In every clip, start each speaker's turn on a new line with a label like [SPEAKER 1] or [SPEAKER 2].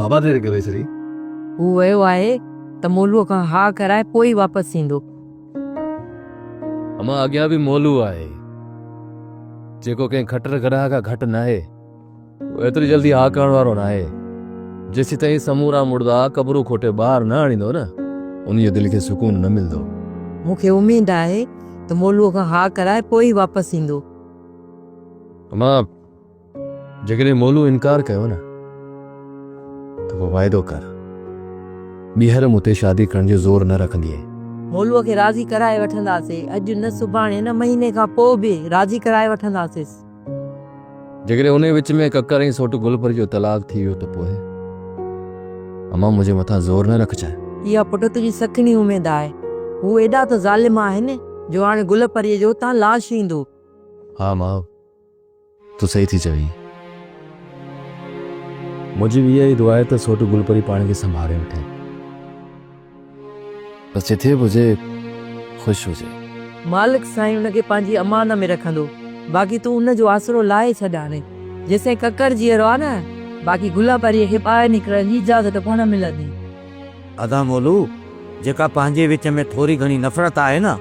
[SPEAKER 1] بابا دير ڪري ڇڏي.
[SPEAKER 2] هو ويو آهي ته مولوء کان ها ڪرائي پوء ئي واپس ايندو.
[SPEAKER 1] امان اڳيان به مولو آهي، جيڪو ڪنهن کٽر گڏاهه کان گهٽ ناهي. هو ايتري جلدي ها ڪرڻ وارو ناهي. جيسيتائين سمورا مڙدا قبرون کوٽي ٻاهر نه آڻيندو نه، ان جي دل کي سڪون نه ملندو.
[SPEAKER 2] مون کي اميد آهي ته مولوء کان ها ڪرائي پوء ئي واپس ايندو.
[SPEAKER 1] امان، جيڪڏهن مولوء انڪار ڪيو نه ته پوء واعدو ڪر، ٻيهر مون تي شادي ڪرڻ جو زور نه رکندينء.
[SPEAKER 2] مولوء کي راضي ڪرائي وٺنداسين. اڄ نه سڀاڻي نه مهيني کان پوء به راضي ڪرائي وٺنداسينس.
[SPEAKER 1] جيڪڏهن انهيء وچ ۾ ڪڪر ۽ سوٽ گل پري جو طلاق ٿي ويو ته پوء؟ امان منهنجي مٿان زور نه رکجانء.
[SPEAKER 2] اها پٽ تنهنجي سکڻي اميد آهي. هو ايڏا ته ظالم آهن جو هاڻي گل پريء جو اتان لاش ايندو.
[SPEAKER 1] ها ماء، تون صحيح ٿي چوين. منهنجي به اها ئي دعا آهي ته سوٽ گل پري پاڻ کي سنڀاري وٺي. بس جٿي به هجي خوش هجي.
[SPEAKER 2] مالڪ سائين ان کي پنهنجي امان ۾ رکندو. باقي تون ان جو آسرو لاهي ڇڏ هاڻي. جيسين ڪڪر جيئرو آ نه، باقي گل پريء کي ٻاهر نڪرڻ جي اجازت ڪونه ملندي.
[SPEAKER 3] ادا مولو، جيڪا پنهنجي وچ ۾ ٿوري گهڻي نفرت آهي نه،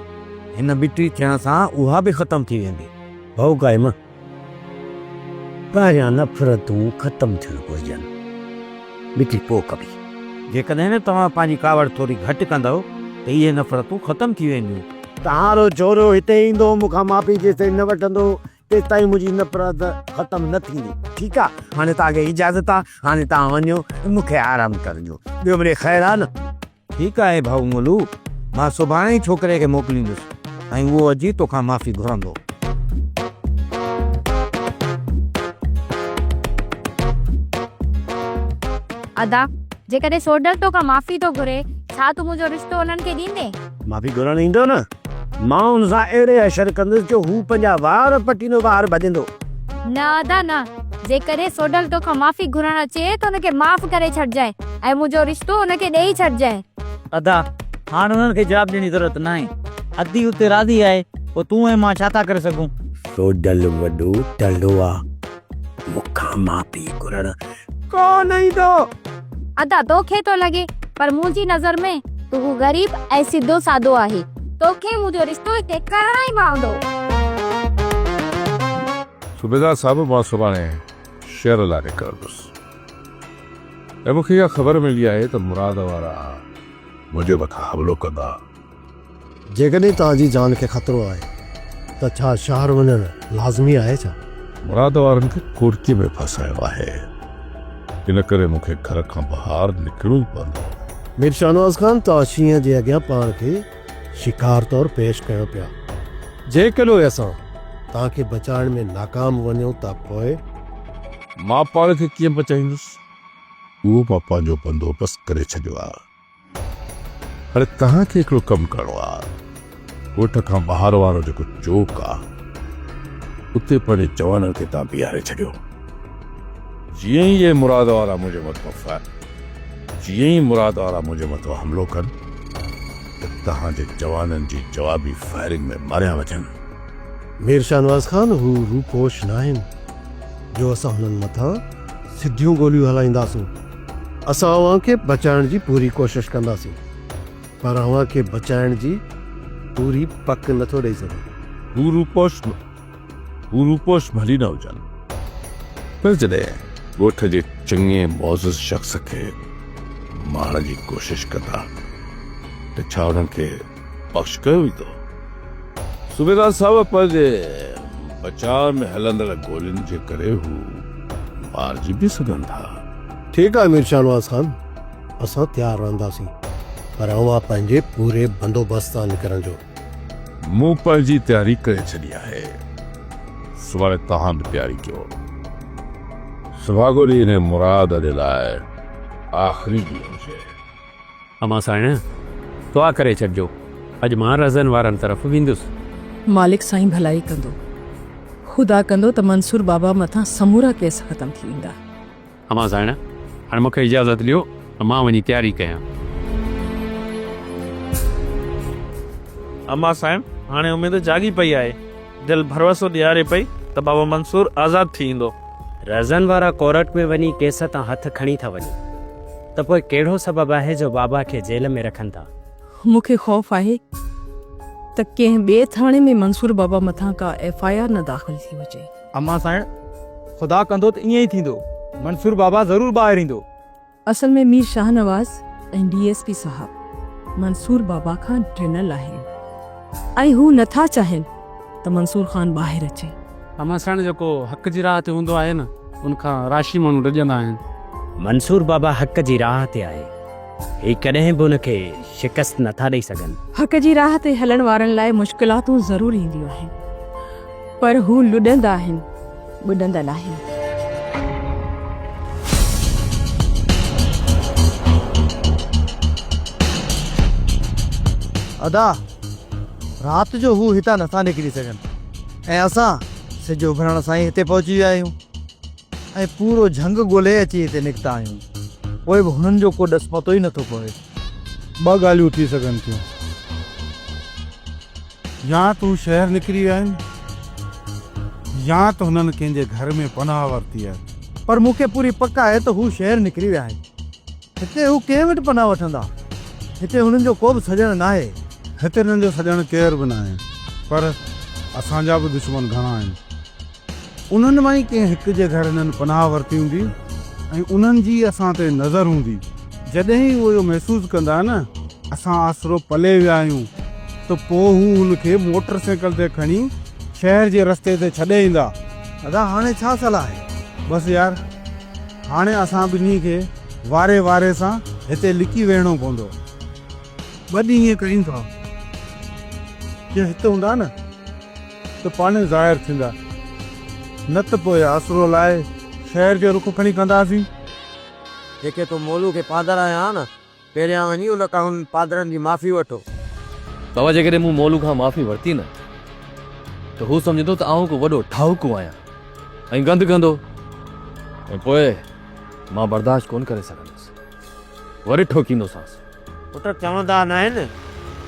[SPEAKER 3] هن ٻٽي ٿيڻ سان اها به ختم ٿي ويندي.
[SPEAKER 4] ڀائو قائم، پهريان نفرتون ختم ٿيڻ گهرجن، مٺي پوء ڪبي.
[SPEAKER 3] جيڪڏهن توهان پنهنجي ڪاوڙ ٿوري گهٽ ڪندؤ ته اهي نفرتون ختم ٿي وينديون.
[SPEAKER 4] توهان رو ڇورو هتي ايندو، مون کان معافي جيستائين نه وٺندو، تيستائين منهنجي نفرت ختم نه ٿيندي. ٺيڪ آ، هاڻي توهان کي اجازت آ، هاڻي توهان وڃو، مون کي آرام ڪرڻ ڏيو. ٻيو مڙئي خير آ نه؟
[SPEAKER 3] ٺيڪ آهي ڀائو مولو، مان سڀاڻي ئي ڇوڪري کي موڪليندس ۽ اهو اچي توکان معافي گهرندو.
[SPEAKER 5] ادا، جيڪڏهن سوڍل توکان معافي ٿو گهري، ڇا تون منهنجو رشتو انهن کي ڏيندين؟
[SPEAKER 4] معافي گهرڻ ايندو نه، مان ان سان اهڙي حشر ڪندس جو هو پنهنجا وار پٽيندو ٻاهر ڀڄندو.
[SPEAKER 5] نه ادا نه، جيڪڏهن سوڍل توکان معافي گهرڻ اچي ته ان کي معاف ڪري ڇڏجانء ۽ منهنجو رشتو ان کي ڏيئي ڇڏجانء.
[SPEAKER 6] ادا، هاڻ انهن کي جواب ڏيڻ جي ضرورت ناهي. ادي اتي راضي آهي، پوء تون ۽ مان ڇا ٿا ڪري سگهون؟
[SPEAKER 4] سوڍل وڏو ٽنڊو آ، مون کان معافي گهرڻ ڪونه ايندو.
[SPEAKER 5] ادا، توکي ٿو لڳي، پر منهنجي نظر ۾ ته هو غريب ۽ سڌو سادو آهي. توکي منهنجو رشتو هتي ڪرڻو ئي پوندو.
[SPEAKER 7] صوبيدار صاحب، مان سڀاڻي شهر لاء نڪرندس ۽ مون کي اها خبر ملي آهي ته مراد وارا منهنجي مٿان حملو ڪندا.
[SPEAKER 4] جيڪڏهن توهان جي جان کي خطرو آهي ته ڇا شهر وڃڻ لازمي آهي ڇا؟
[SPEAKER 7] مراد وارن کي ڪوڙڪي ۾ ڦاسايو آهي، ان ڪري مون کي گهر کان ٻاهر نڪرڻو ئي پوندو.
[SPEAKER 4] مير شاهنواز خان، توهان شينهن جي اڳيان پاڻ کي شڪار طور پيش ڪيو پيا. جيڪڏهن اسان توهان کي بچائڻ ۾ ناڪام وڃون ته پوء؟
[SPEAKER 7] مان پاڻ کي ڪيئن بچائيندس؟ اهو مان پنهنجو بندوبست ڪري ڇڏيو آهي. هاڻي توهان کي هڪڙو ڪم ڪرڻو آهي. ڳوٺ کان ٻاهر وارو جيڪو چوڪ آهي، اتي پنهنجي جوانن کي توهان بيهاري ڇڏيو. جيئن ئي اهي مراد وارا منهنجي مٿان فائر جيئن ئي مراد وارا منهنجي مٿان حملو ڪن ته توهان جي جوانن جي جوابي فائرنگ ۾ ماريا وڃن.
[SPEAKER 4] مير شاهنواز خان، هو روپوش ناهن جو اسان هنن مٿان سڌيون گوليون هلائينداسون. اسان اوهان کي بچائڻ جي پوري ڪوشش ڪنداسين پر اوهان کي بچائڻ جي پوري پڪ نٿو ڏئي سگهان.
[SPEAKER 7] هو روپوش هو روپوش ڀلي نه هجن پر جڏهن ڳوٺ جي چڱي معزز شخص کي مارڻ جي ڪوشش ڪندا ته ڇا انهن کي بخش ڪيو ويندو؟ صوبيدار صاحب پنهنجي بچاء ۾ هلندڙ گولين جي ڪري هو مارجي به سگهن ٿا.
[SPEAKER 4] ٺيڪ آهي مير شاهنواز خان، اسان تيار رهنداسين پر اوهان پنهنجي پوري بندوبست سان نڪرڻجو.
[SPEAKER 7] مون پنهنجي تياري ڪري ڇڏي آهي. سڀاڻي توهان به تياري ڪيو. سڀاڳو ڏينهن انهيء مراد جي لاء آخري ڏينهن هجي.
[SPEAKER 8] امان سائڻ، دعا ڪري ڇڏجو. اڄ مان رهزن وارن طرف ويندس.
[SPEAKER 9] مالڪ سائين ڀلائي ڪندو. خدا ڪندو ته منصور بابا مٿان سمورا ڪيس ختم ٿي ويندا.
[SPEAKER 8] امان سائڻ، هاڻي مون کي اجازت ڏيو ته مان وڃي تياري ڪيان.
[SPEAKER 10] امان سائڻ، هاڻي اميد جاڳي پئي آهي. دل ڀروسو ڏياري پئي ته بابا منصور آزاد ٿي ايندو.
[SPEAKER 11] رهزن وارا ڪورٽ ۾ وڃي ڪيس تان هٿ کڻي ٿا وڃن. ته پوء ڪهڙو سبب آهي جو بابا کي جيل ۾ رکن ٿا؟
[SPEAKER 9] مون کي خوف آهي ته ڪنهن ٻئي ٿاڻي ۾ منصور بابا مٿان ڪا ايف I R نه داخل ٿي هجي.
[SPEAKER 12] امان سائڻ، خدا ڪندو ته ائين ئي ٿيندو. منصور بابا ضرور ٻاهر ايندو.
[SPEAKER 9] اصل ۾ Mir Shahnawaz ۽ D S P صاحب منصور بابا کان ڊنل آهن ۽ هو نٿا چاهين ته منصور خان ٻاهر اچي.
[SPEAKER 13] امان سائڻ جيڪو حق جي راهه تي هوندو آهي نه ان کان راشي ماڻهو ڊڄندا آهن.
[SPEAKER 11] منصور بابا حق جي راهه تي آهي. هي ڪڏهن به ان کي شڪست نٿا ڏئي سگهن.
[SPEAKER 9] حق جي راهه تي هلڻ وارن لاء مشڪلاتون ضرور اينديون آهن پر هو لڏندا آهن ٻڏندا ناهن.
[SPEAKER 14] ادا! رات جو هو هتان نٿا نڪري سگهن ۽ اسان سج اڀرڻ سان ئي هتي پهچي ويا آهيون ۽ پورو جهنگ ڳولهي اچي هتي نڪتا آهيون پوء به هنن جو ڪو ڏس پتو ئي نٿو پوي.
[SPEAKER 15] ٻه ڳالهيون ٿي سگهن ٿيون. يا ته هو شهر نڪري ويا آهن يا ته هنن ڪنهن جي گهر ۾ پناهه ورتي آهي.
[SPEAKER 14] پر مون کي پوري پڪ آهي ته هو شهر نڪري ويا آهن. هتي هو ڪنهن وٽ پناهه وٺندا؟ هتي هنن جو ڪو به سڄڻ ناهي.
[SPEAKER 15] هتي هنن جو سڄڻ ڪير به ناهي، پر اسان جا به دشمن گهڻا آهن. انهن مان ئي ڪنهن هڪ جي گهر هنن پناهه ورتي هوندي ۽ انهن جي ئي اسان تي نظر هوندي. جڏهن ئي هو اهو محسوس ڪندا نه اسان آسرو پلي ويا آهيون ته پوء هو هن کي موٽر سائيڪل تي کڻي شهر جي رستي تي ڇڏي ايندا.
[SPEAKER 14] ادا هاڻي ڇا صلاح آهي؟
[SPEAKER 15] بس يار هاڻي اسان ٻنهي کي واري واري سان هتي لڪي ويهڻو پوندو. ٻه ڏينهن ائين ڪريون ٿا. جي هت هوندا نه ته پاڻهي ظاهر ٿيندا. نه ته پوء آسرو لاهي شهر جو رخ کڻي ڪنداسين.
[SPEAKER 3] جيڪي تو مولو کي پادر هنيا نه، پهريان وڃي ان کان انهن پادرن جي معافي وٺو.
[SPEAKER 1] بابا جيڪڏهن مون مولو کان معافي ورتي نه ته هو سمجهندو ته آئون ڪو وڏو ٺاهوڪو آهيان ۽ گند ڪندو ۽ پوء مان برداشت ڪونه ڪري سگهندس. وري ٺوڪيندوسانس.
[SPEAKER 3] پٽ چوندا ناهن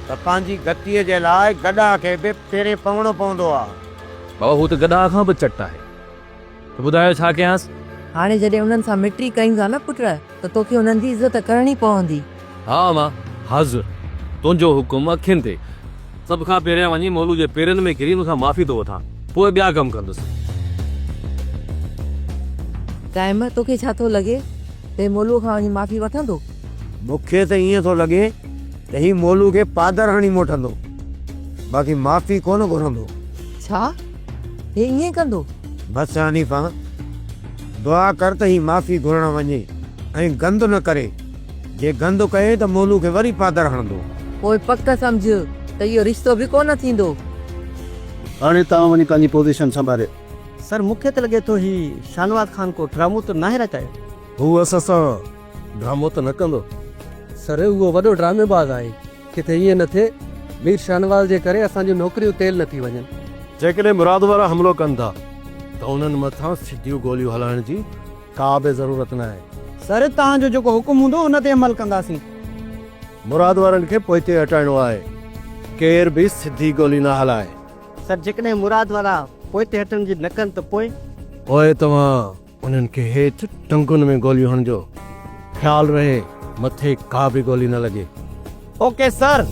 [SPEAKER 3] ته پنهنجي گتيء جي لاء گڏهه کي به پيرين پوڻو پوندو آهي.
[SPEAKER 1] بابا هو ته گڏهه کان به چٽ آهي. ته ٻڌايو ڇا ڪيانس؟
[SPEAKER 2] هاڻي جڏهن انهن سان مٽي ڪيون ٿا نه پٽ ته توکي انهن جي عزت ڪرڻي پوندي.
[SPEAKER 1] ها امان حاضر، تنهنجو حڪم اکين تي. سڀ کان پهريان وڃي مولو جي پيرن ۾ ڪري ان کان معافي ٿو وٺان، پوء ٻيا ڪم ڪندس.
[SPEAKER 2] قائم، توکي ڇا ٿو لڳي ته هي مولوء کان وڃي معافي وٺندو؟
[SPEAKER 3] مون کي ته ائين ٿو لڳي ته هي مولو کي پادر هڻي موٽندو، باقي معافي ڪونه گهرندو.
[SPEAKER 2] ڇا؟ هي ائين ڪندو؟
[SPEAKER 3] بس حنيفه، دعا ڪر ته هي معافي گهرڻ وڃي ۽ گند نه ڪري. جي گند ڪئي ته مولو کي وري پادر هڻندو.
[SPEAKER 2] پوء پڪ سمجهه ته اهو رشتو به ڪونه ٿيندو.
[SPEAKER 4] هاڻي توهان وڃي پنهنجي پوزيشن سنڀاليو.
[SPEAKER 16] سر مون کي ته لڳي ٿو هي شاهنواز خان ڪو ڊرامو ته ناهي رچايو.
[SPEAKER 4] هو اسان سان ڊرامو ته نه ڪندو.
[SPEAKER 16] سر اهو وڏو ڊرامي باز آهي. ڪٿي ائين نه ٿئي مير شاهنواز جي ڪري اسان جون نوڪريون تيل نه ٿي وڃن.
[SPEAKER 4] جيڪڏهن مراد وارا حملو ڪن ٿا ته انهن مٿان سڌيون گوليون هلائڻ جي ڪا به ضرورت ناهي.
[SPEAKER 16] سر توهان جو جيڪو حڪم هوندو ان تي عمل ڪنداسين.
[SPEAKER 4] مراد وارن کي پوئتي هٽائڻو آهي. ڪير به سڌي گولي نه هلائي.
[SPEAKER 16] سر جيڪڏهن مراد وارا پوئتي هٽڻ جي نه ڪن ته پوء؟
[SPEAKER 4] پوء توهان انهن کي هيٺ ٽنگن ۾ گوليون هڻجو. خيال رهي مٿي ڪا به گولي نه لڳي.
[SPEAKER 16] Okay sir.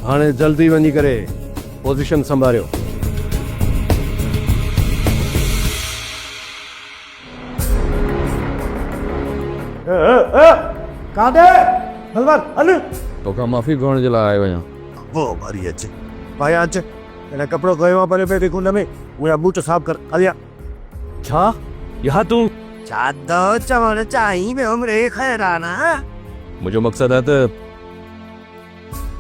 [SPEAKER 4] هاڻي جلدي وڃي ڪري پوزيشن سنڀاريو.
[SPEAKER 14] ڪاڏي هل ور هل.
[SPEAKER 1] توکان معافي گهرڻ جي لاء آيو آهيان.
[SPEAKER 3] پوء وري اچ. ڀايان اچ. هن ڪپڙو کنيو آ پري پئي ڪنڊ ۾. منهنجا بوٽ صاف ڪر. هليا.
[SPEAKER 1] ڇا؟ يا تون.
[SPEAKER 3] ڇا ٿو چوڻ چاهين پيو مڙئي خيرانا؟
[SPEAKER 1] منهنجو مقصد آهي ته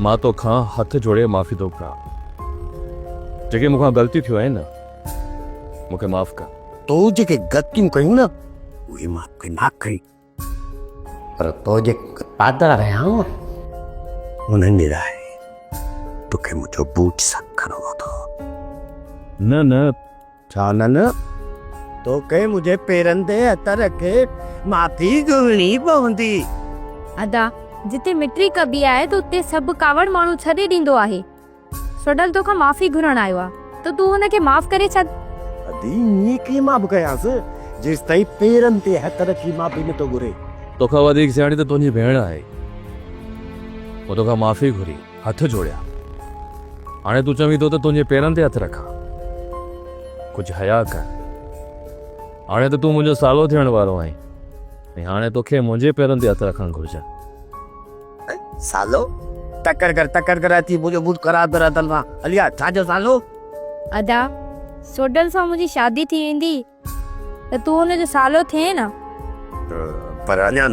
[SPEAKER 1] مان توکان هٿ جوڙي معافي ٿو گهران. جيڪي مون کان غلطيون ٿيون آهن نه، مون کي معاف ڪر.
[SPEAKER 3] تو جيڪي غلطيون ڪيون نه، اهي مان توکي معاف ڪيون. پر تو جيڪي پادر هنيا انهن جي لاء توکي منهنجو بوٽ صاف ڪرڻو پوندو.
[SPEAKER 1] نه نه.
[SPEAKER 3] ڇا نه نه؟ توکي منهنجي پيرن تي هٿ رکي معافي گهرڻي پوندي.
[SPEAKER 5] ادا، جتي مٽري ڪبي آهي ته اتي سڀ ڪاوڙ ماڻهو ڇڏي ڏيندو آهي. سوڍل توکان معافي گهرڻ آيو آ ته تون هن کي معاف ڪري ڇڏ.
[SPEAKER 3] ادي ائين ڪيئن معاف ڪيانس، جيستائين پيرن تي هٿ رکي معافي نه ٿو گهري.
[SPEAKER 1] توکان وڌيڪ سياڻي ته تنهنجي ڀيڻ آهي. مون توکان معافي گهري، هٿ جوڙيا. هاڻي تون چوين ٿو ته تنهنجي پيرن تي هٿ رکان. ڪجهه حياء ڪر. هاڻي ته تون منهنجو سالو ٿيڻ وارو آهين ۽ هاڻي توکي منهنجي پيرن تي هٿ رکڻ گهرجن.
[SPEAKER 3] سالو؟ تڪڙ ڪر تڪڙ ڪر اچي منهنجو منهن خراب ڪر ادل سان هلي آ ڇا جو سالو؟
[SPEAKER 5] ادا سوڍل سان منهنجي شادي ٿي ويندي ته تون هن جو سالو ٿئين نه.
[SPEAKER 3] پر اڃا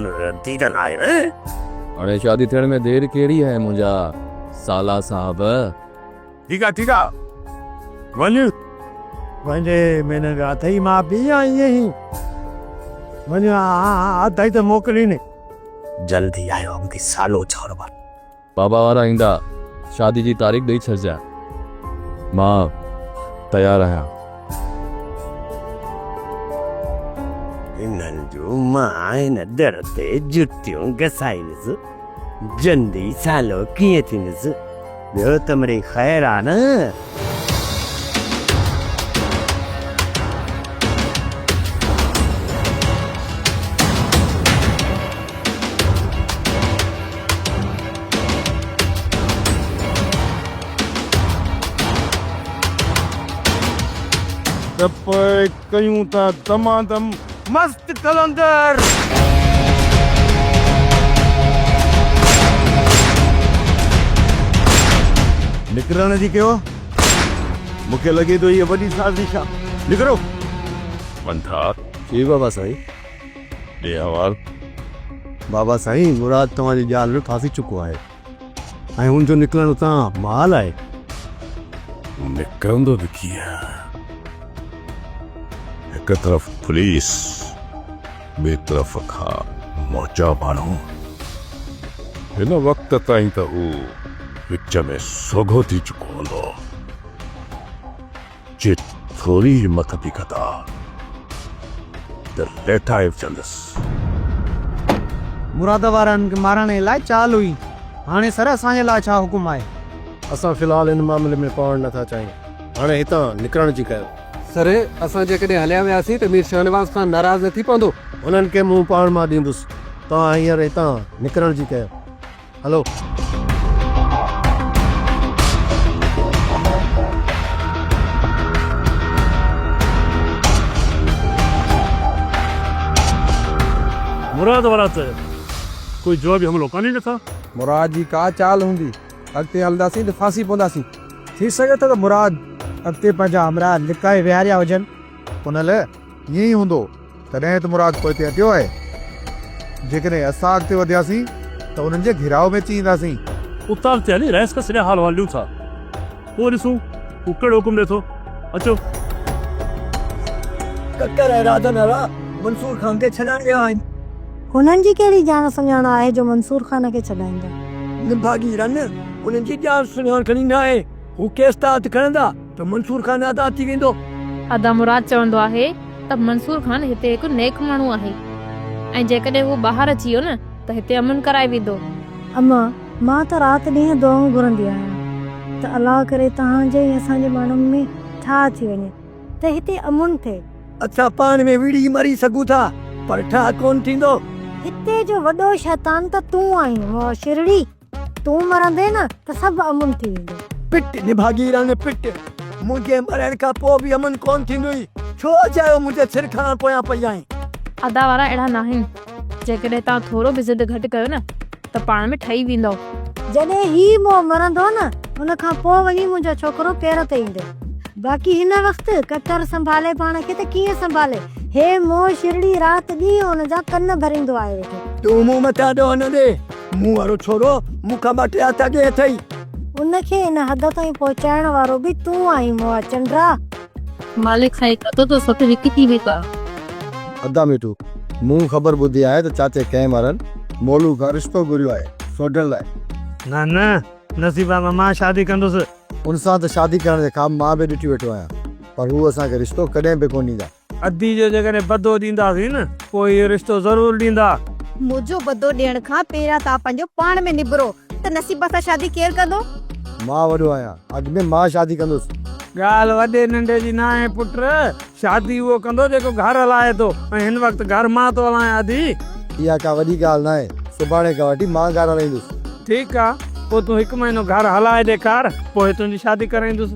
[SPEAKER 3] ٿي ته ناهي نه.
[SPEAKER 1] هاڻي شادي ٿيڻ ۾ دير ڪهڙي آهي منهنجا سالا صاحب.
[SPEAKER 15] ٺيڪ آ ٺيڪ آ وڃ.
[SPEAKER 14] وڃي مهينن کان اٿئي معافي يا ائين ئي وڃ اٿئي ته موڪلين.
[SPEAKER 3] جلدي آيو مونکي سالو چوڻ وارو.
[SPEAKER 1] بابا وارا ايندا شادي جي تاريخ ڏئي ڇڏجان مان تيار آهيان.
[SPEAKER 3] هنن جون مان هن در تي جتيون گسائيندس جلدي سالو ڪيئن ٿيندس. ٻيو ته مڙئي خير آ نه.
[SPEAKER 15] ته پوء ڪيون ٿا دمادم مست قلندر.
[SPEAKER 4] نڪرڻ جي ڪيو؟ مون کي لڳي ٿو هيء وڏي سازش آ. نڪرو!
[SPEAKER 7] منٺار.
[SPEAKER 16] جي بابا سائين.
[SPEAKER 7] ڏي احوال.
[SPEAKER 4] بابا سائين، مراد توهان جي ڄال ۾ ڦاسي چڪو آهي ۽ هن جو نڪرڻ اتان محال آهي.
[SPEAKER 7] نڪرندو به ڪيئن؟ هڪ طرف پوليس، ٻئي طرف کان منهنجا ماڻهو. هن وقت تائين ته هو وچ ۾ سوگهو ٿي چڪو هوندو. جي ٿوري همت به ڪندا ته ليٽائي وجهندس.
[SPEAKER 17] مراد وارن کي مارڻ لاء چال هئي. هاڻي سر اسان جي لاء ڇا حڪم آهي؟
[SPEAKER 4] اسان في الحال ان معاملي ۾ پوڻ نٿا چاهيون. هاڻي هتان نڪرڻ جي ڪيو.
[SPEAKER 16] سر اسان جيڪڏهن هليا وياسين ته مير شاهنواز خان ناراض نه ٿي پوندو؟
[SPEAKER 4] هنن کي منهن پاڻ مان ڏيندس. توهان هينئر هتان نڪرڻ جي ڪيو. هلو.
[SPEAKER 10] مراد وارا ته ڪوئي جوابي حملو ڪن ئي نٿا.
[SPEAKER 17] مراد جي ڪا چال هوندي. اڳتي هلنداسين ته ڦاسي پونداسين. ٿي سگهي ٿو ته مراد اڳتي پنهنجا همراهه لڪائي ويهاريا هجن.
[SPEAKER 18] ان لاء ائين ئي هوندو، تڏهن ته مراد پوئتي هٽيو آهي. جيڪڏهن اسان اڳتي وڌياسين ته انهن جي گهيراء ۾ اچي اينداسين.
[SPEAKER 10] اتان اڳتي هلي رئيس کان سڄا حال احوال ڏيون ٿا. پوء ڏسون هو ڪهڙو حڪم ڏئي ٿو. اچو.
[SPEAKER 19] ڪڪر ۽ راڌن وارا منصور خان کي ڇڏائڻ ويا آهن.
[SPEAKER 20] هنن جي ڪهڙي ڄاڻ سڃاڻ آهي جو منصور خان کي ڇڏائيندا.
[SPEAKER 19] نڀاڳي رن، انهن جي ڄاڻ سڃاڻ کڻي ناهي. هو ڪيس تان هٿ کڻندا ته منصور خان آزاد ٿي ويندو.
[SPEAKER 5] ادا مراد چوندو آهي ته منصور خان هتي هڪ نيڪ ماڻهو آهي ۽ جيڪڏهن هو ٻاهر اچي ويو نه ته هتي امن ڪرائي ويندو.
[SPEAKER 20] اما، مان ته رات ڏينهن دعائون گهرندي آهيان ته الله ڪري توهان جي ۽ اسان جي ماڻهن ۾ ٺاهه ٿي وڃي ته هتي امن ٿئي.
[SPEAKER 19] اسان پاڻ ۾ وڙهي مري سگهون ٿا پر ٺاهه ڪونه ٿيندو.
[SPEAKER 20] هتي جو وڏو شيطان ته تون آهين معاشرڙي. تون مرندين نه ته سڀ امن ٿي ويندو.
[SPEAKER 19] پٽ نڀاڳي رن پٽ، منهنجي مرڻ کان پوء به امن ڪونه ٿيندوئي، ڇو اجايو منهنجي سر کڻڻ پويان پئي آهين.
[SPEAKER 5] ادا وارا اهڙا ناهن، جيڪڏهن توهان ٿورو به ضد گهٽ ڪيو نه ته پاڻ ۾ ٺهي ويندؤ.
[SPEAKER 20] جڏهن هي مئو مرندو نه ان کان پوء وڃي منهنجو ڇوڪرو پير تي ايندو. باقي هن وقت ڪڪر سنڀالي پاڻ کي ته ڪيئن سنڀالي. هي مئو شرڙي رات ڏينهن ان جا ڪن ڀريندو آهي ويٺو.
[SPEAKER 19] تون مون مٿان ڏوهه نه ڏي. مون وارو ڇورو مون کان ٻه ٽي هٿ اڳي اٿئي.
[SPEAKER 20] ان کي ان حد تائين پهچائڻ وارو به تون آهين مئا چنڊا.
[SPEAKER 5] مالڪ سائين ڪتو ته سڀ هڪ ٿي ويندا.
[SPEAKER 18] ادا مٺو، مون خبر ٻڌي آهي ته چاچي ڪنهن وارن مولو کان رشتو گهريو آهي سوڍل لاء.
[SPEAKER 10] نه نه نصيبا مان شادي ڪندس.
[SPEAKER 18] ان سان ته شادي ڪرڻ جي خواب مان به ڏٺي ويٺو آهيان پر هو اسان کي رشتو ڪڏهن به ڪونه ڏيندا.
[SPEAKER 10] ادي جو جيڪڏهن بدو ڏينداسين نه پوء اهو رشتو ضرور ڏيندا.
[SPEAKER 5] منهنجو بدو ڏيڻ کان پهريان توهان پنهنجو پاڻ ۾ نبرو ته نصيبه سان شادي ڪير ڪندو؟
[SPEAKER 14] مان وڏو آهيان، اڳ ۾ مان شادي ڪندس.
[SPEAKER 15] ڳالهه وڏي ننڍي جي ناهي پٽ، شادي اهو ڪندو جيڪو گهر هلائي ٿو ۽ هن وقت گهر مان ٿو هلايان ادي.
[SPEAKER 14] اها ڪا وڏي ڳالهه ناهي، سڀاڻي کان وٺي مان گهر هلائيندس.
[SPEAKER 15] ٺيڪ آ، پوء تون هڪ مهينو گهر هلائي ڏيکار، پوء تنهنجي شادي ڪرائيندس.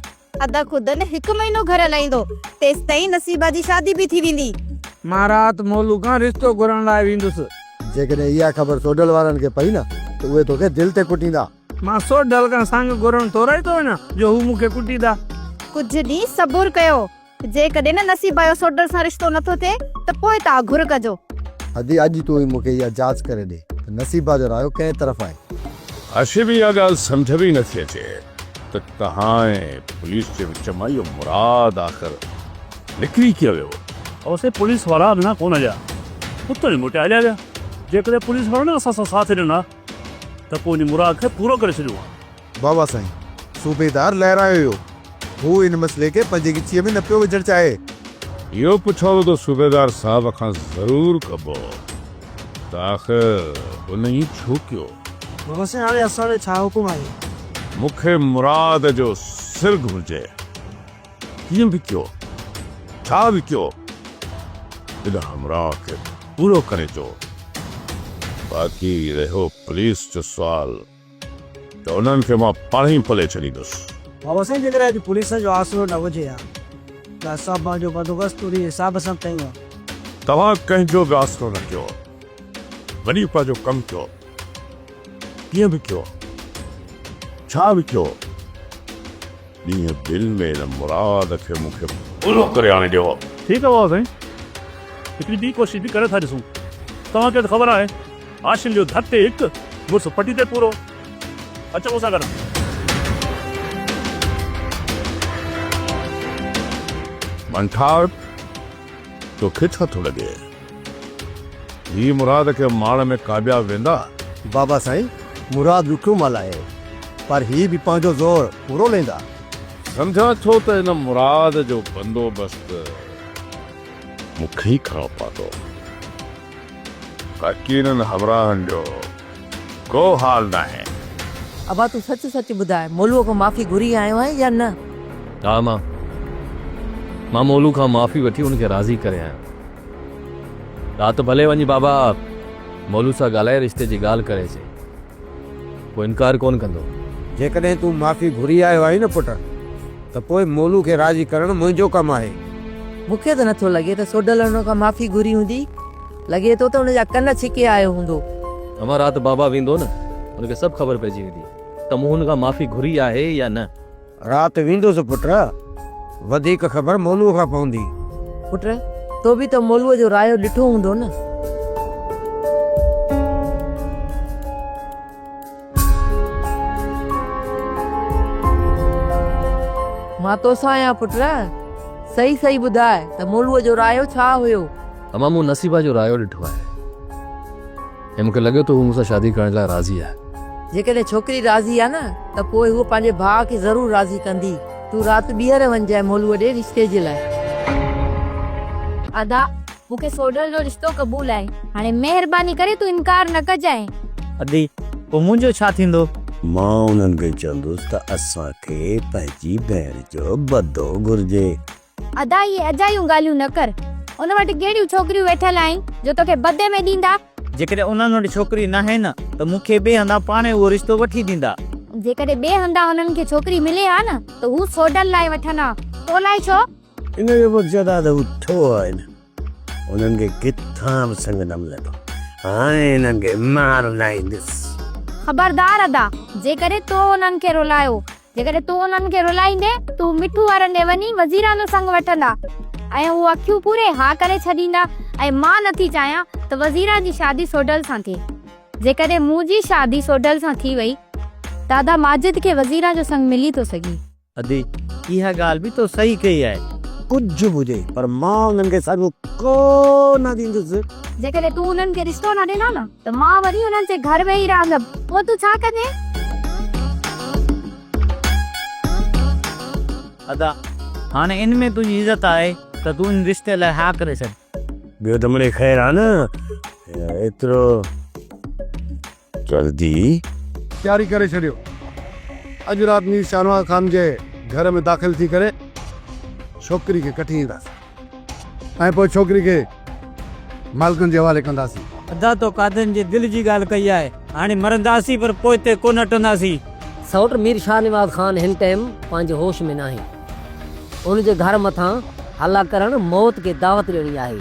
[SPEAKER 21] ادا خدن هڪ مهينو گهر هلائيندو، تيستائين نصيبه جي شادي به ٿي ويندي.
[SPEAKER 15] مان رات مولو کان رشتو گهرڻ لاء ويندس.
[SPEAKER 14] جيڪڏهن اها خبر سوڍل وارن کي پئي نه ته اهي توکي دل تي ڪٽيندا.
[SPEAKER 15] مان سوڍل کان سڱ گهرڻ ٿورائي ٿو وڃان جو هو مون کي ڪٽيندا.
[SPEAKER 21] ڪجهه ڏينهن صبر ڪيو، جيڪڏهن نصيبه جو سوڍل سان رشتو نٿو ٿئي ته پوء توهان گهر ڪجو.
[SPEAKER 14] ادي اڄ تون ئي مون کي اها جاچ ڪري ڏي ته نصيبه جو رايو ڪنهن طرف آهي.
[SPEAKER 7] هاشم اها ڳالهه سمجهه ۾ ئي نٿي اچي ته توهان ۽ پوليس جي وچ مان اهو مراد آخر نڪري ڪيئن ويو؟
[SPEAKER 10] اوسي پوليس وارا اڳنا ڪونه هليا، اتان ئي موٽيا هليا ويا. جيڪڏهن پوليس وارن اسان سان ساٿ ڏنو ها ته پوء ان مراد کي پورو ڪري ڇڏيون ها.
[SPEAKER 18] بابا سائين، صوبيدار لهرايو ويو. هو ان مسئلي کي پنهنجي ڳچيء ۾ نه پيو وجهڻ چاهي.
[SPEAKER 7] اهو پڇاڻو ته صوبيدار صاحب کان ضرور ڪبو ته آخر هن ائين ڇو ڪيو؟
[SPEAKER 22] بابا سائين، هاڻي اسان ڏي ڇا حڪم آهي؟
[SPEAKER 7] مون کي مراد جو سر گهرجي. ڪيئن به ڪيو، ڇا به ڪيو، ان همراهه کي پورو ڪري اچو. باقي رهيو پوليس جو سوال. ته انهن کي مان پاڻهي پلي ڇڏيندس.
[SPEAKER 22] بابا سائين جيڪڏهن اڄ پوليس جو آسرو نه هجي ها ته اسان پنهنجو بندوبست انهي حساب سان ڪيون ها.
[SPEAKER 7] توهان ڪنهن جو به آسرو نه ڪيو. وڃي پنهنجو ڪم ڪيو. ڪيئن به ڪيو. ڇا به ڪيو. ڏينهن ٻن ۾ ان مراد کي مون کي پورو ڪري آڻي ڏيو.
[SPEAKER 10] ٺيڪ آهي بابا سائين. هڪڙي ٻي ڪوشش به ڪري ٿا ڏسون. توهان کي ته خبر آهي هاشم جو ڌڪ تي هڪ، مڙس پٽي تي پورو. اچو مون سان گڏ.
[SPEAKER 7] منٺار، توکي ڇا ٿو لڳي؟ هي مراد کي ماڻ ۾ ڪامياب ويندا؟
[SPEAKER 4] بابا سائين، مراد ڏکيو مال آهي، پر هي به پنهنجو زور پورو ليندا.
[SPEAKER 7] سمجهان ٿو ته ان مراد جو بندوبست مون کي ئي ڪرڻو پوندو. باقي انهن همراهن جو ڪو حال ناهي.
[SPEAKER 2] ابا تون سچ سچ ٻڌاء مولوء کان معافي گهري آيو آهين يا نه؟
[SPEAKER 1] ها امان، مان مولوء کان معافي وٺي ان کي راضي ڪري آيو آهيان. رات ڀلي وڃي بابا مولوء سان ڳالهائي رشتي جي ڳالهه ڪري اچي. پوء انڪار ڪونه ڪندو.
[SPEAKER 17] جيڪڏهن تون معافي گهري آيو آهين نه پٽ ته پوء مولوء کي راضي ڪرڻ منهنجو ڪم آهي.
[SPEAKER 2] مون کي ته نٿو لڳي ته سوڍل هن کان معافي گهري هوندي. لڳي ٿو ته هن جا ڪن ڇڪي آيو هوندو.
[SPEAKER 1] امان رات بابا ويندو نه هن کي سڀ خبر پئجي ويندي ته مون هن کان معافي گهري آهي يا نه.
[SPEAKER 17] رات ويندس پٽ، وڌيڪ خبر مولوء کان پوندي.
[SPEAKER 2] پٽ، تو به ته مولوء جو رايو ڏٺو هوندو نه؟ مان توسان آهيان پٽ، صحيح صحيح ٻڌاء ته مولوء جو رايو ڇا هيو؟
[SPEAKER 1] امان مون نصيبه جو رايو ڏٺو آهي ۽ مون کي لڳي ٿو هو مون سان شادي ڪرڻ لاء راضي آهي.
[SPEAKER 2] جيڪڏهن ڇوڪري راضي آهي نه ته پوء هوء پنهنجي ڀاء کي ضرور راضي ڪندي. تون رات ٻيهر وڃجانء مولوء ڏي رشتي جي لاء.
[SPEAKER 5] ادا، مون کي سوڍل جو رشتو قبول آهي. هاڻي مهرباني ڪري تون انڪار نه ڪجانء.
[SPEAKER 6] ادي، پوء منهنجو ڇا ٿيندو؟
[SPEAKER 3] مان انهن کي چوندس ته اسان کي پنهنجي ڀيڻ جو بدو گهرجي.
[SPEAKER 5] ادا اهي اجايون ڳالهيون نه ڪر. ان وٽ ڪهڙيون ڇوڪريون ويٺل آهن جو توکي بدي ۾ ڏيندا.
[SPEAKER 6] جيڪڏهن انهن وٽ ڇوڪري ناهي نه ته مون کي ٻئي هنڌان پاڻهي اهو رشتو وٺي ڏيندا.
[SPEAKER 5] جيڪڏهن ٻئي هنڌان انهن کي ڇوڪري ملي ها نه ته هو سوڍل لاء وٺن ها، تو لاء ڇو؟
[SPEAKER 3] ان جو مقصد آهي ته هو ٺوهه آهن، انهن کي ڪٿان به سڱ نه ملندو. هاڻي انهن کي مان رلائيندس.
[SPEAKER 5] خبردار ادا، جيڪڏهن تو انهن کي رلايو جيڪڏهن تون انهن کي رلائيندين ته هو مٺو وارن ڏي وڃي وزيرانو سڱ وٺندا ۽ هو اکيون پوري ها ڪري ڇڏيندا ۽ مان نٿي چاهيان ته وزيران جي شادي سوڍل سان ٿئي. جيڪڏهن منهنجي شادي سوڍل سان ٿي وئي ته ادا ماجد کي وزيران جو سڱ ملي ٿو سگهي.
[SPEAKER 6] ادي، اها ڳالهه به تو صحيح ڪئي آهي.
[SPEAKER 3] ڪجهه به هجي پر مان انهن کي سڱ ڪو نه ڏيندس.
[SPEAKER 5] جيڪڏهن تون انهن کي رشتو نه ڏنو نه ته مان وري انهن جي گهر ويهي رهندم، پوء تون ڇا ڪندين؟
[SPEAKER 6] ادا، هاڻي ان ۾ تنهنجي عزت آهي ته تون ان رشتي لاء ها ڪري ڇڏ.
[SPEAKER 3] ٻيو ته مڙئي خير آ نه، ايترو جلدي؟
[SPEAKER 15] تياري ڪري ڇڏيو.
[SPEAKER 4] اڄ رات مير شاهنواز خان جي گهر ۾ داخل ٿي ڪري ڇوڪري کي ڪٺي اينداسين ۽ پوء ڇوڪري کي مالڪن جي حوالي ڪنداسين.
[SPEAKER 6] ادا تو قادن جي دل جي ڳالهه ڪئي آهي. هاڻي مرنداسين پر پوئتي ڪونه هٽنداسين.
[SPEAKER 8] سئوٽ مير شاهنواز خان هن ٽائيم پنهنجي هوش ۾ ناهي. ان جي گهر مٿان هلا ڪرڻ موت کي دعوت ڏيڻي آهي.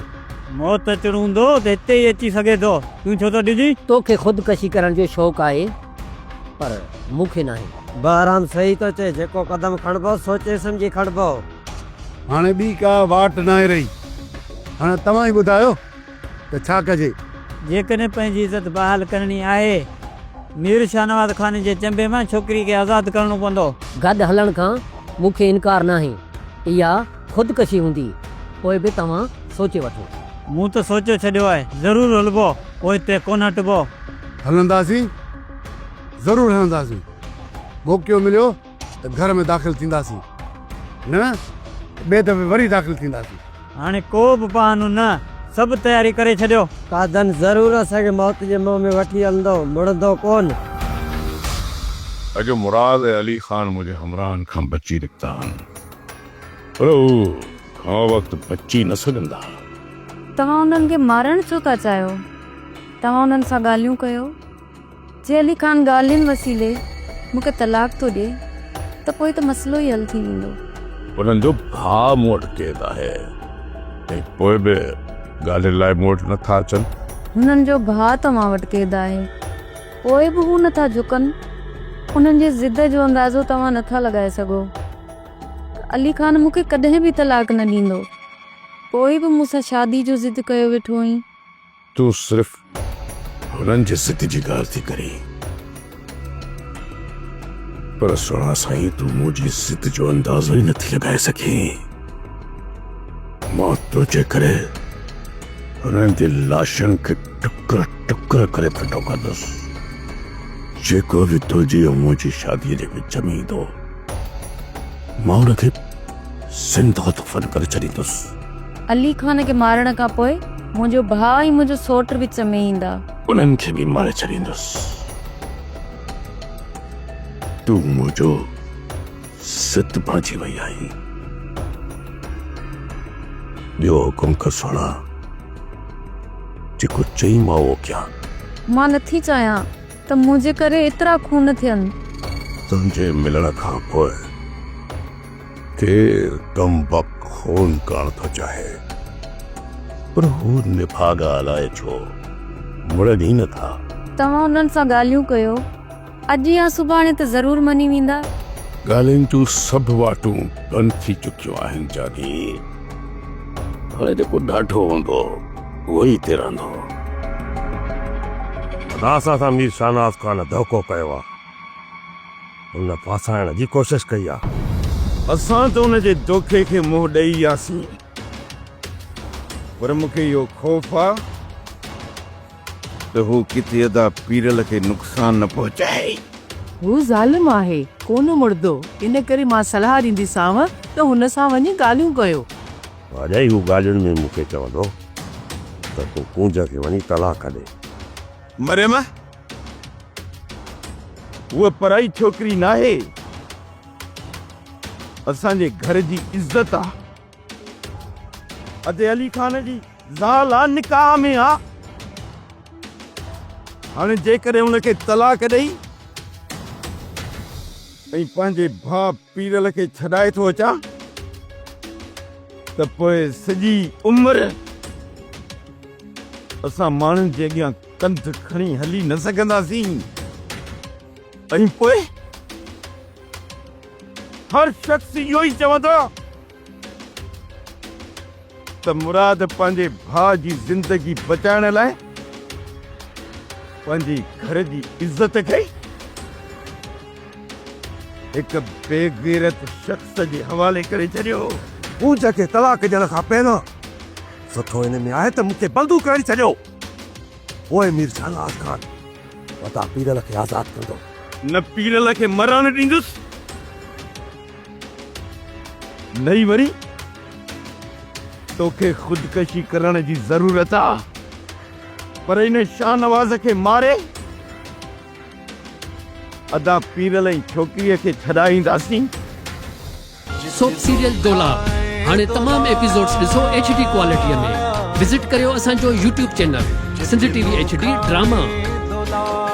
[SPEAKER 6] موت اچڻو هوندو ته هتي ئي اچي سگهي ٿو. تون ڇو ٿو ڊڄين؟
[SPEAKER 8] توکي خودڪشي ڪرڻ جو شوق آهي پر مون کي ناهي.
[SPEAKER 12] بهرام صحيح ٿو چئي، جيڪو قدم کڻبو سوچي سمجهي کڻبو.
[SPEAKER 4] هاڻي ٻي ڪا واٽ ناهي رهي. هاڻي توهان ئي ٻڌايو ته ڇا ڪجي؟
[SPEAKER 6] جيڪڏهن پنهنجي عزت بحال ڪرڻي آهي، مير شاهنواز خان جي چنبي مان ڇوڪري کي آزاد ڪرڻو پوندو.
[SPEAKER 8] گڏ هلڻ کان مون کي انڪار ناهي. اها خودڪشي هوندي، پوء به توهان سوچي وٺو.
[SPEAKER 6] مون ته سوچي ڇڏيو آهي، ضرور هلبو، پوئتي ڪونه هٽبو.
[SPEAKER 4] هلنداسين، ضرور هلنداسين. موقعو مليو ته گهر ۾ داخل ٿينداسين، نه ته ٻئي دفعي وري داخل ٿينداسين.
[SPEAKER 6] هاڻي ڪو به بهانو نه، سڀ تياري ڪري ڇڏيو.
[SPEAKER 12] قادن ضرور اسان کي موت جي منهن ۾ وٺي هلندو، مڙندو ڪونه.
[SPEAKER 7] اڄ مراد ۽ علي خان منهنجي همراهن کان بچي نڪتا آهن، پر هو گهڻو وقت بچي نه سگهندا.
[SPEAKER 5] توهان انهن کي مارڻ ڇو ٿا چاهيو؟ توهان انهن سان ڳالهيون ڪيو. جي علي خان ڳالهين وسيلي مون کي طلاق ٿو ڏئي ته پوء ته مسئلو ئي حل ٿي ويندو.
[SPEAKER 7] انهن جو ڀاء مون وٽ قيد آهي ۽ پوء به ڳالهين لاء مون وٽ نه ٿا اچن.
[SPEAKER 5] هنن جو ڀاء توهان وٽ قيد آهي پوء به هو نه ٿا جهڪن. انهن جي ضد جو اندازو توهان نه ٿا لڳائي سگهو ته علي خان مون کي ڪڏهن به طلاق نه ڏيندو. پوء به مون سان شادي جو ضد ڪيو ويٺو آهين.
[SPEAKER 7] تون صرف هنن جي ضد جي ڳالهه ٿي ڪرين، پر سهڻا سائين تون منهنجي ضد جو اندازو ئي نٿي لڳائي سگهين. مان تنهنجي ڪري هنن جي لاشن کي ٽڪر ٽڪر ڪري ڦٽو ڪندس. جيڪو به تنهنجي ۽ منهنجي شاديء جي وچ ۾ ايندو، مان ان کي زنده دفن ڪري ڇڏيندس.
[SPEAKER 5] علي خان کي مارڻ کان پوء منهنجو ڀاء ۽ منهنجو سئوٽ وچ ۾ ايندا.
[SPEAKER 7] انهن کي به ماري ڇڏيندس. تون منهنجو ست بڻجي وئي آهين. ٻيو حڪم ڪر سهڻا، جيڪو چئين مان اهو ڪيان.
[SPEAKER 5] مان نٿي چاهيان ته منهنجي ڪري ايترا خون ٿين.
[SPEAKER 7] تنهنجي ملڻ کان پوء ڪير ڪم بخت خون ڪرڻ ٿو چاهي، پر هو نڀاڳا الائي ڇو مڙن ئي نه ٿا.
[SPEAKER 5] توهان انهن سان ڳالهيون ڪيو، اڄ يا سڀاڻي ته ضرور مڃي ويندا.
[SPEAKER 7] ڳالهين جون سڀ واٽون بند ٿي چڪيون آهن جاني. هاڻي جيڪو ڏاڍو هوندو اهو ئي هتي رهندو.
[SPEAKER 3] ادا اسان سان مير شاهنواز خان ڌوڪو ڪيو آ. هن ڦاسائڻ جي ڪوشش ڪئي آ.
[SPEAKER 15] اسان ته ان جي دوکي کي منهن ڏئي وياسين پر مون کي اهو خوف آ ته هو ڪٿي ادا پيرل کي نقصان نه پهچائي.
[SPEAKER 9] هو ظالم آهي، ڪونه مڙندو، ان ڪري مان صلاح ڏينديسانو ته هن سان وڃي ڳالهيون ڪيو.
[SPEAKER 3] ڀاڄائي هو ڳالهين ۾ مون کي چوندو ته تون ڪونج کي وڃي طلاق ڏي.
[SPEAKER 15] مريم! هوء پرائي ڇوڪري ناهي، اسان جي گهر جي عزت آ. ادي علي خان جي زال آ، نڪاح ۾ آ. هاڻي جيڪڏهن ان کي طلاق ڏئي ۽ پنهنجي ڀاء پيرل کي ڇڏائي ٿو اچان ته پوء سڄي عمر اسان ماڻهن جي اڳيان ڪنڌ کڻي هلي نه سگهنداسين ۽ پوء هر شخص اهو ئي چوندو ته مراد پنهنجي ڀاء جي زندگي بچائڻ لاء پنهنجي گهر جي عزت کي هڪ بي غيرت شخص جي حوالي ڪري ڇڏيو.
[SPEAKER 3] پونج کي طلاق ڏيڻ کان پهريان سٺو ان ۾ آهي ته مون کي بندوق هڻي ڇڏيو. پوء مير شاهنواز خان وتان پيرل کي آزاد ڪندو.
[SPEAKER 15] نه پيرل کي مرڻ ڏيندس، نه ئي وري توکي خودڪشي ڪرڻ جي ضرورت آ، پر ان شاهنواز کي ماري.
[SPEAKER 11] ادا پيرل ۽ ڇوڪريء کي ڇڏائينداسين.
[SPEAKER 13] سوپ سيريل دولاب هاڻي تمام ايپيسوڊز ڏسو ايڇ ڊي ڪوالٽي ۾ وزٽ ڪريو اسان جو YouTube channel Sindh T V H D drama.